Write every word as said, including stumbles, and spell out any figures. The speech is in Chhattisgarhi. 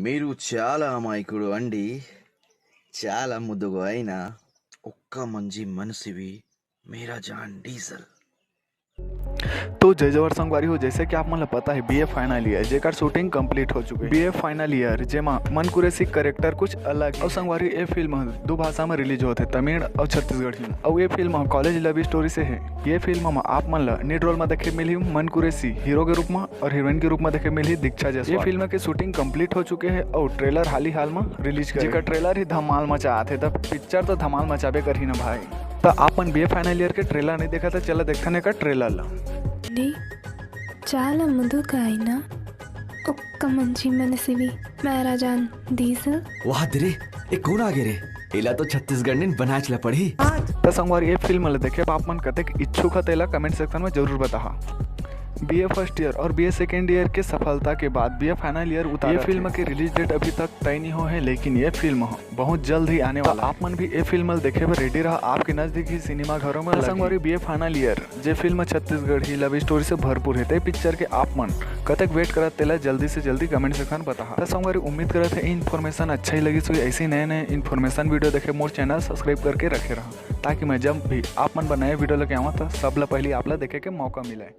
మీరు చాలా అమాయకుడు అండి, చాలా ముద్దుగా అయినా ఒక్క మంచి మనసివి, మేరా జాన్ డీజిల్. तो जय जोहार संगवारी हो, जैसे कि आप मन ला पता है, बीए फाइनल ईयर जेकर शूटिंग कंप्लीट हो चुके हे। बीए फाइनल ईयर जेमा मन कुरैशी कैरेक्टर कुछ अलग हे। अउ संगवारी, ये फिल्म दो भाषा में रिलीज होथे, तमिल अउ छत्तीसगढ़ी में। अउ ये फिल्म कॉलेज लव स्टोरी से हे। ये फिल्म में आप मन ला लीड रोल में देखे मिलही मन कुरैशी हीरो के रूप में अउ हीरोइन के रूप में देखे मिलही दीक्षा जायसवाल। ये फिल्म के शूटिंग कंप्लीट हो चुके हे अउ ट्रेलर हाल ही हाल में रिलीज करे, जेकर ट्रेलर ही धमाल मचात हे। त पिक्चर तो धमाल मचाबे करही ना भाई। त आप मन बीए फाइनल ईयर के ट्रेलर नहीं देखा त चला देखथन एकर ट्रेलर ला। नी, చాలా ముద్దుగా అయినా ఒక్క మంచి మనసివి, మేరా జాన్ డీజిల్. वाह दे रे, ए कोन आगे रे? एला तो छत्तीसगढ़ ने बनाच ला पड़ही। त संगवारी, ये फिल्म ला देखे बर आप मन कतेक इच्छुक ह तेला कमेंट सेक्शन में जरूर बताहा। बीए फर्स्ट ईयर और बीए सेकेंड ईयर के सफलता के बाद बीए फाइनल ईयर उतार ये फिल्म के रिलीज डेट अभी तक तय नहीं हो है, लेकिन ये फिल्म ह बहुत जल्द ही आने वाला। आप मन भी ये फिल्म ला देखे बर रेडी रहा, आपके नजदीक ही सिनेमा घरों में। संगवारी, बीए फाइनल ईयर जे फिल्म छत्तीसगढ़ी लव स्टोरी से भरपूर है, ते पिक्चर के आप मन कतक वेट करत तेला जल्दी से जल्दी कमेंट सेक्शन बताहा। त संगवारी, उम्मीद करत है इन्फॉर्मेशन अच्छा ही लगिस होही। ऐसे नए नए इन्फॉर्मेशन वीडियो देखे मोर चैनल सब्सक्राइब करके रखे रहा, ताकि मैं जब भी आप मन बर नए वीडियो लेके आऊँ त सबला पहली आप ला देखे के मौका मिले।